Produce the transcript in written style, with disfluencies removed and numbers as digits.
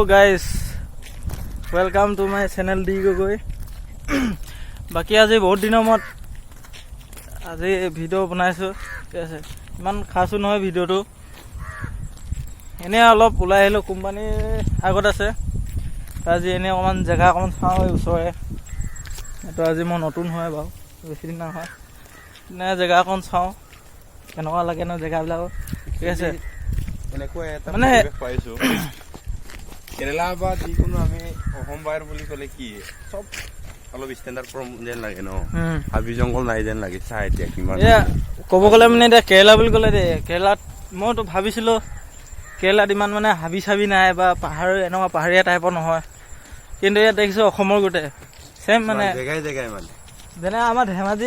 Guys, welcome to my channel D Gogoi. বাকী আজি বহুত দিনৰ মূৰত আজি ভিডিঅ' বনাইছোঁ, ঠিক আছে? ইমান খাছো নহয় ভিডিঅ'টো। এনেই অলপ ওলাই আহিলোঁ, কোম্পানীৰ আগত আছে। আজি এনেই অকণমান জেগা অকণমান চাওঁ, এই ওচৰৰে। এইটো আজি মই নতুন হয় বাৰু, বেছি দিন নহয়। এনে জেগা অকণ চাওঁ, কেনেকুৱা লাগে ন জেগাবিলাকো, ঠিক আছে? এনেকুৱা এটা পৰিৱেশ পাইছো। কেৰেলা বা যিকোনো আমি অসম বাহিৰ বুলি ক'লে কি চব অলপ ষ্টেণ্ডাৰ্ড ফৰ্ম যেন লাগে ন? হাবি জংঘল নাই যেন লাগে। চা এতিয়া কিমান এতিয়া ক'ব গ'লে মানে এতিয়া কেৰেলা বুলি ক'লে দেই, কেৰেলাত মইতো ভাবিছিলোঁ কেৰেলাত ইমান মানে হাবি চাবি নাই বা পাহাৰ এনেকুৱা পাহাৰীয়া টাইপৰ নহয়। কিন্তু ইয়াত দেখিছোঁ অসমৰ গোটেই ছেম মানে জেগাই জেগাই মানে যেনে আমাৰ ধেমাজি।